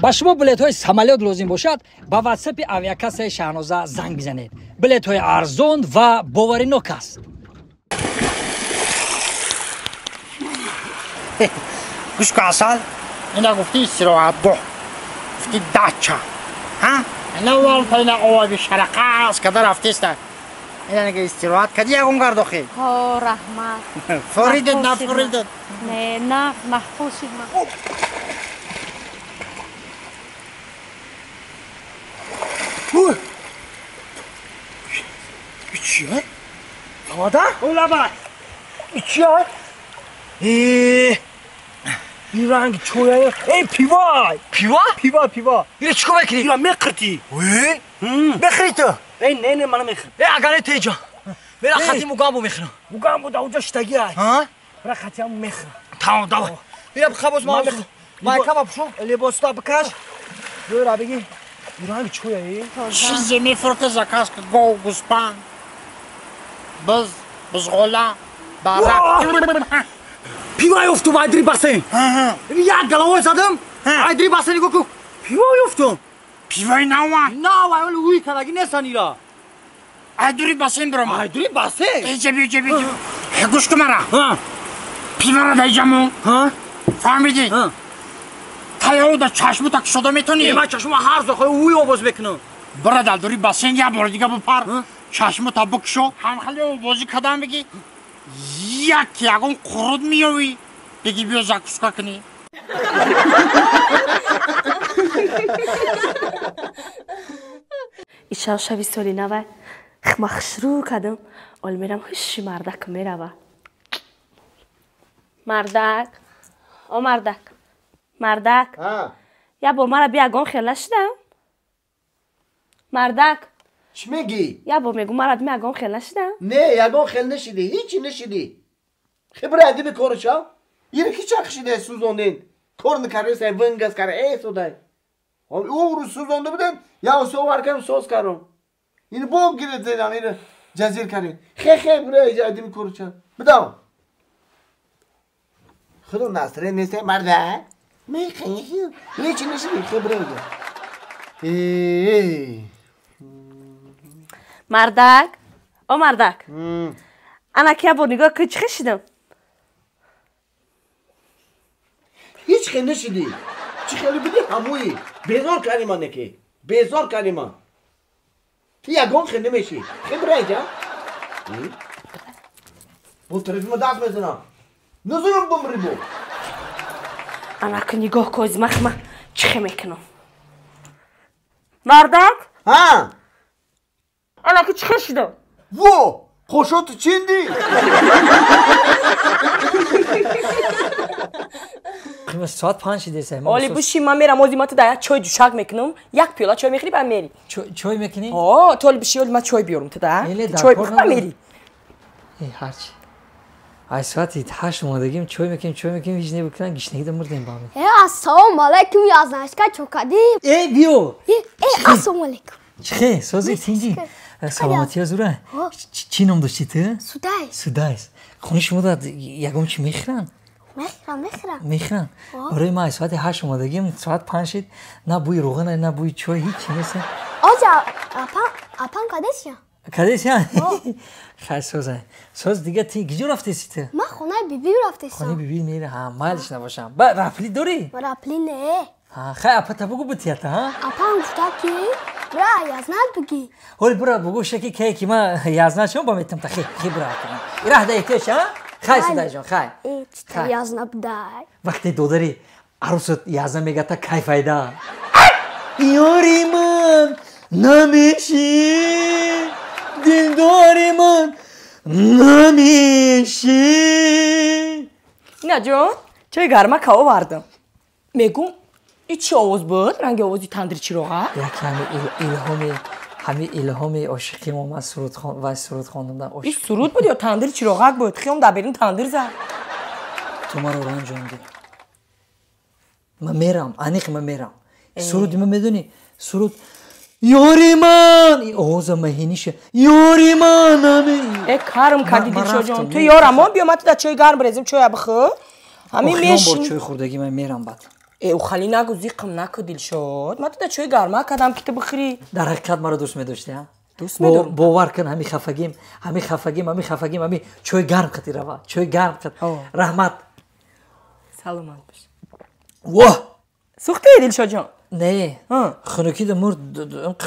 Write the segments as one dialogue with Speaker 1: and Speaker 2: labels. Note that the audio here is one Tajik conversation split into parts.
Speaker 1: Ба шумо билетҳои самолёт лозим бошад, ба ватсапи авиакассаи Шаҳноза занг бизанед. Билетҳои арзон ва боваринок аст.
Speaker 2: Гӯш кун, Асал, ина гуфти истироҳатгоҳ, гуфти дача, ҳа? Ина валта ина оби шарақа аст, када рафтеста. Ина нега истироҳат кади ягон гардохи?
Speaker 3: Ҳо, раҳмат.
Speaker 2: Форидед, нафоридед?
Speaker 3: Не, нағ, маҳфул шид ман.
Speaker 2: Чия? Тавада? Улаба. Чия? Ин ранги чоя. Эй, пива!
Speaker 1: Пива?
Speaker 2: Пива, пива.
Speaker 1: Ира чӣ кор мекунӣ?
Speaker 2: Ира меқиртӣ. Мехӯрӣ ту? Эй, не, не, мана мехӯрам.
Speaker 1: Э, агар не теҷа. Мера хати мугамбо мехӯрам.
Speaker 2: Мугамбо да уҷа шитагӣ ай. Мера хати ҳам мехӯрам.
Speaker 1: Тамом, давай. Мера бихабоз ман мехӯрам. Майкама пушум.
Speaker 2: Либоста бикаш. Бира бигӣ. Ин ранги чоя, э? Чизе мефурӯхта заказ ка гов, гӯспанд. Биз, бузғола, барак.
Speaker 1: Пива ёфтум, айдри басен. Як головой задам, айдри басен нигоҳ кун. Пива ёфтум.
Speaker 2: Пиваи нава?
Speaker 1: Нава, вале уй кадаги нестан ира.
Speaker 2: Айдури басен бирома.
Speaker 1: Айдри басен?
Speaker 2: Эҷа биё, ҷа биё. Гӯш кун мара. Пивара дар иҷа мон. Фаҳмидӣ? Таёу да чашму так шуда метонӣ?
Speaker 1: Ман чашму ҳар зо уй овоз мекунам.
Speaker 2: Бира дар дури басен як бори дига бипар. Чашму та бикушо. Ҳамхали овозӣ кадам бигӣ. Як ягон қурут меёвӣ, бигӣ биё закуска кунӣ.
Speaker 4: Ишав шави соли нава хма хушрӯ кардам, ол мерам ҳуши мардак мерава. Мардак, о мардак, мардак, як бор мара бия ягон хел нашидам? Мардак.
Speaker 5: Чӣ мегӣ?
Speaker 4: Як бор мегӯ мара бия ягон хел нашидам?
Speaker 5: Не, ягон хел нашидӣ, ҳичи нашидӣ. Хибра адими коруча? Ира ки чақшида сӯзондин? Кор накардеса, вингас кара, э судай. Ӯ рӯз сӯзонда будем, я совар кардам, соз кардам. Ин боб гирифт зедам, ин ҷазир кардем. Хе хе бира адими коруча. Бидам. Худо насре нест марда. Мехоҳӣ? Ҳичи нашидӣ, хибра иҷа. Э.
Speaker 4: Мардак, о мардак. Ана ки як бор нигоҳ кун, чӣ хел шидам?
Speaker 5: Ҳеҷ хел нашидӣ. Чӣ хеле будӣ ҳамоӣ. Безор кардӣ ман неки. Безор кардӣ ман. Ту ягон хел намешӣ. Хибра иҷа. Бо тарафи ма даст мезанам. Назанам бумрӣ бо.
Speaker 4: Ана ки нигоҳ кун, ози ман ма чӣ хел мекунам. Мардак?
Speaker 5: Ҳа?
Speaker 4: Ана ки чӣ хел шидам?
Speaker 5: Во! Қошоту чиндӣ?
Speaker 1: Соат 5 шидеса.
Speaker 4: Оли буши, ман мерам, ози ман ту да як чой ҷӯшак мекунам, як пиёла чой мехӯри, баъд мери.
Speaker 1: Чой мекунӣ?
Speaker 4: О, ту оли буши, оли ман чой биёрам ту да. Чой бихӯр, мери.
Speaker 1: Э, ҳарчи. Ай соати 8 омадагим, чой мекунем, чой мекунем, ҳеҷ небикунам, гишнагида мурдем ба ҳам.
Speaker 6: Э, ассалому алайкум, язнашка чокадӣ.
Speaker 1: Э, биё.
Speaker 6: Э, ассалому алайкум.
Speaker 1: Чӣ, сози тинҷӣ? Саломатия зура. Чӣ ном доштӣ ту?
Speaker 6: Судайс.
Speaker 1: Судайс. Хони шумо да ягон чӣ мехӯранд?
Speaker 6: Мехӯрам, мехӯрам.
Speaker 1: Мехӯранд. Барои ман соати 8 омадагим, соат 5 шид, на бӯи равған, на бӯи чой, ҳеҷ чӣ нест.
Speaker 6: Оҷа, апам, апам кадесия?
Speaker 1: Кадесия? Хай соза. Соз дига ти гиҷо рафтеси ту?
Speaker 6: Ман хонаи биби рафтесам.
Speaker 1: Хонаи биби мера, ҳа, майлиш набошам. Ба рафли дорӣ?
Speaker 6: Рафли не.
Speaker 1: Ҳа, хай апа та бугу битията, ҳа?
Speaker 6: Апам гуфта ки бира язнат бугӣ.
Speaker 1: Ҳоли бира бугу шаки ке ки ман язнат шом ба метам та хе, хе бира. Ираҳ да эҳтиёҷ, ҳа? Хай судаҷон, хай.
Speaker 6: Э, чита язна будай.
Speaker 1: Вақте додари арӯсат язна мега та кай файда? Ёри ман намешӣ, дилдори ман намешӣ.
Speaker 4: Инаҷон, чой гарма ка овардам. Мегум, и чӣ овоз буд? Ранги овози тандири чироға?
Speaker 1: Яке ҳами илҳоми, ҳами илҳоми ошиқим омад, суруд хон, вай суруд хондам.
Speaker 4: Ин суруд буд ё тандири чироғак буд? Хиём дар берун тандир зад.
Speaker 1: Ту маро ранҷондӣ. Ман мерам, аниқ ман мерам. Суруди ман медонӣ? Суруд ёри ман, овоза маҳиниша. Ёри ман наме.
Speaker 4: Э, карм кардӣ Дилшоҷон. Ту ёрамон биё, ман ту дар чой гарм резим, чоя бихӯр. Ҳамин
Speaker 1: меш. Бор чой хӯрдагӣ ман мерам баъд.
Speaker 7: Э, ухали нагу зиқм наку Дилшод. Ма туда чой гарма кардам ки ту бихӯрӣ.
Speaker 1: Дар ҳақиқат маро дӯст медошти, а?
Speaker 7: Дӯст медорам.
Speaker 1: Бовар кун, ҳами хафагим, ҳами хафагим, ҳами хафагим, ҳами чой гарм қати рава, чой гарм қат. Раҳмат.
Speaker 7: Саломат бош.
Speaker 1: Воҳ!
Speaker 7: Сӯхтӣ, Дилшодҷон?
Speaker 1: Не. Хунукӣ да мурд,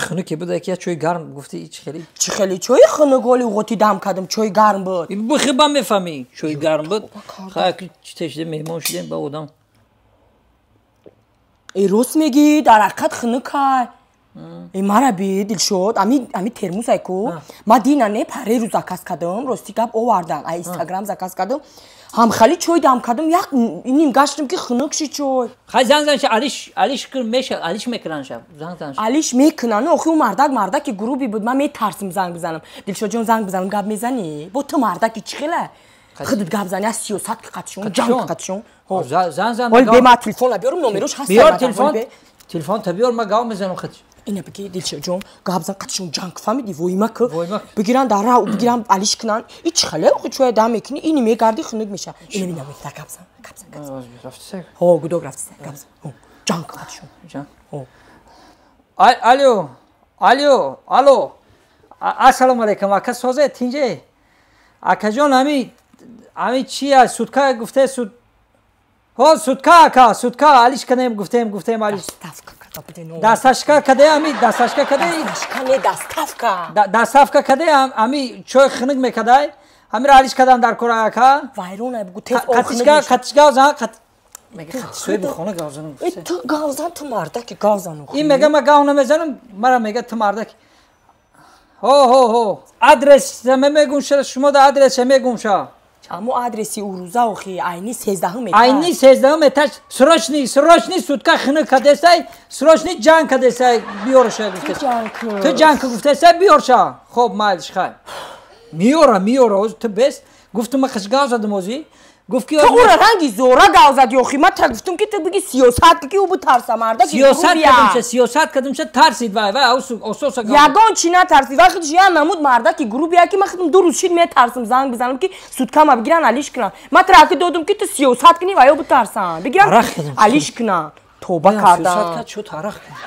Speaker 1: хунуке буда ки я чой гарм гуфти, чӣ хеле?
Speaker 7: Чӣ хеле чои хунук ҳоли уғоти дам кардам, чой гарм буд.
Speaker 1: Бихи ба мефаҳмӣ, чой гарм буд. Хай ки чите шидем, меҳмон шидем ба одам.
Speaker 7: Э, рост мегӣ, дар ҳақиқат хунукай. Э, мара би, Дилшод, ами термусай ку. Ма дина не паре рӯз заказ кардам, рости гап овардан, ай Инстаграм заказ кардам. Ҳамхали чой дам кардам, як ним гаштам ки хунук ши чой.
Speaker 1: Хай занг зан, алиш алиш кун меша, алиш мекунан ша. Занг зан.
Speaker 7: Алиш мекунан, охи ӯ мардак мардаки грубый буд, ман метарсим занг бизанам. Дилшодҷон, занг бизанам, гап мезанӣ? Бо ту мардаки чӣ хела? Худат гап зани, аз сиёсат ки қатшон, ҷанг қатшон.
Speaker 1: Зан зан.
Speaker 7: Ҳол бе ма телефона биёрам, номерош ҳаст.
Speaker 1: Биёр телефон. Телефон та биёр, ма гап мезанам хат.
Speaker 7: Ина бигӣ, Дилшодҷон, гап зан қатшон, ҷанг, фаҳмидӣ? Воима ку. Бигиран дар ра, бигиран алиш кунан. И чӣ хеле охи чоя дам мекунӣ, ини мегарди хунук меша. Ина бина мекта гап зан, гап зан, гап зан. Ҳо, гудок рафтиса, гап зан. Ҳо, ҷанг қатшон.
Speaker 1: Ҷанг. Ҳо. Алло, алло, алло. Ассалому алайкум, ака созе, тинҷе. Акаҷон, ами чи аст? Сутка гуфте суд. Ҳо, сутка ака, сутка алиш кунем гуфтем, гуфтем алиш. Дасташка каде ами, дасташка каде?
Speaker 7: Дасташка не, доставка.
Speaker 1: Доставка каде ами чой хунук мекадай? Амира алиш кадан дар кора ака?
Speaker 7: Вайрон ай бугу тез.
Speaker 1: Қатишка, қатишка зан, қат мега қатишои бухона гав занам.
Speaker 7: Э, ту гав зан, ту мардаки гав зан.
Speaker 1: Ин мега ма гав намезанам, мара мега ту мардаки. Ҳо, ҳо, ҳо. Адрес мегум шумо да адрес мегум ша.
Speaker 7: Аммо адреси урӯза охи айни сездаҳум этаж.
Speaker 1: Айни сездаҳум этаж. Срочный, срочный сутка хунук кадесай, срочный ҷанг кадесай, биёрша гуфте. Ту ҷанг гуфтесай, биёрша. Хоб, майлиш, хай. Миёра, миёра, оз ту бес. Гуфтум ма хиш гав задам озӣ. Гуфт ки
Speaker 7: ту ӯра ранги зора гав задӣ охи, ма та гуфтум ки ту биги сиёсат ки ӯ битарса марда.
Speaker 1: Сиёсат кардумша, сиёсат кардумша, тарсид вай, вай ососа гав.
Speaker 7: Ягон чи натарсид, вай худш я намуд мардаки грубия ки ман худам ду рӯз шид метарсам занг бизанам ки суткама бигиран алиш кунан. Ма траки додум ки ту сиёсат кунӣ ва ё битарсан. Бигиран алиш кунан. Тоба кардам.
Speaker 1: Сиёсат кард, чо тарақ кард.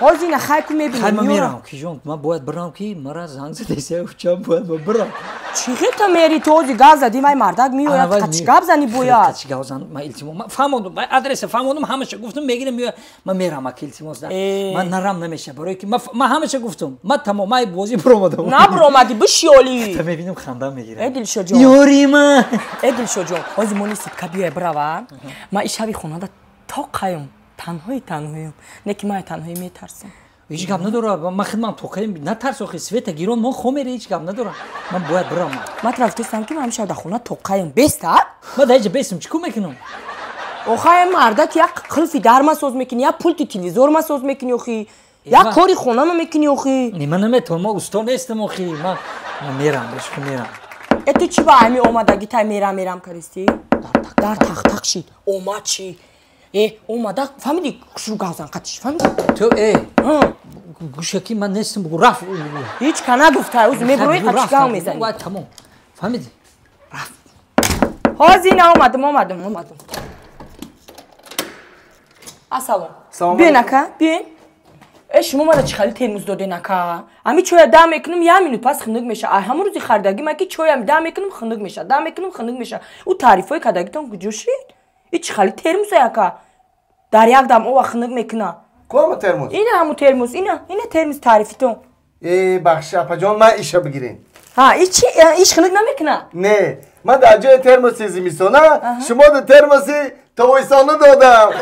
Speaker 7: Ҳозир ина хай ку мебинем.
Speaker 1: Хай ман мерам, ки ҷон, ман бояд бирам ки мара занг задеса, учам бояд ман бирам.
Speaker 7: Чӣ хел ту мери, ту ҳозир гап задӣ, вай мардак меояд, қачи гап зани бояд.
Speaker 1: Қачи гап зан, ман илтимос, ман фаҳмондум, вай адреса фаҳмондум, ҳамаша гуфтум, мегирам меояд, ман мерам ака илтимос да. Ман нарам намеша, барои ки ман ҳамаша гуфтум, ман тамом, ман бозӣ биромадам.
Speaker 7: На биромадӣ, бишёлӣ.
Speaker 1: Та мебинам хандам мегирад.
Speaker 7: Э, Дилшодҷон.
Speaker 1: Ёри ман.
Speaker 7: Э, Дилшодҷон, ҳозир моли сутка биёя бирава. Ман ишави хонада то қаюм, танҳои танҳоюм. Не ки ман танҳоӣ метарсам.
Speaker 1: Ҳеҷ гап надорад, ман хидмам тоқаем, натарс охи, света гирон, мо хомере, ҳеҷ гап надорад. Ман бояд бирам.
Speaker 7: Ман тра гуфтестам ки ман ҳамеша дар хона тоқаем. Беста?
Speaker 1: Ман дар ҳеҷа бестам, чӣ кор мекунам?
Speaker 7: Охай мардак як қилфи дар ма соз мекунӣ, як пулти телевизор ма соз мекунӣ охи. Як кори хона ма мекунӣ охи.
Speaker 1: Не, ман наметавонам, ман усто нестам охи. Ман мерам, бешухи мерам.
Speaker 7: Э, ту чӣ ба ҳами омадагӣ тай мерам мерам кардисти? Дар тақ-тақ шид. Омад чӣ? Э, омада, фаҳмидӣ, хушрӯ гав зан қатиш, фаҳмидӣ?
Speaker 1: Ту э, гӯшаки ман нестам, бугу рафт.
Speaker 7: Ҳеҷ ка нагуфта, ӯз мебурои қатиш гав мезанӣ.
Speaker 1: Вай тамом. Фаҳмидӣ? Рафт.
Speaker 7: Ҳозир ина омадам, омадам, омадам. Ассалом. Биён ака, биён. Э, шумо мара чӣ хали термуз доден ака? Ами чоя дам мекунам, як минут пас хунук меша. Ай ҳамон рӯзи харидагӣ ман ки чоям дам мекунам, хунук меша, дам мекунам, хунук меша. Ӯ таърифҳои кардагитон куҷо шид? И чӣ хали термусай ака? Дар як дам ова хунук мекуна.
Speaker 5: Кому термос?
Speaker 7: Ина ҳамун термус, ина, ина термус таърифитон.
Speaker 5: Э, бахши апаҷон, ман иша бигирем.
Speaker 7: Ҳа, и чи, иш хунук намекуна?
Speaker 5: Не, ман дар ҷои термоси зимистона шумо ду термоси тобистона додам.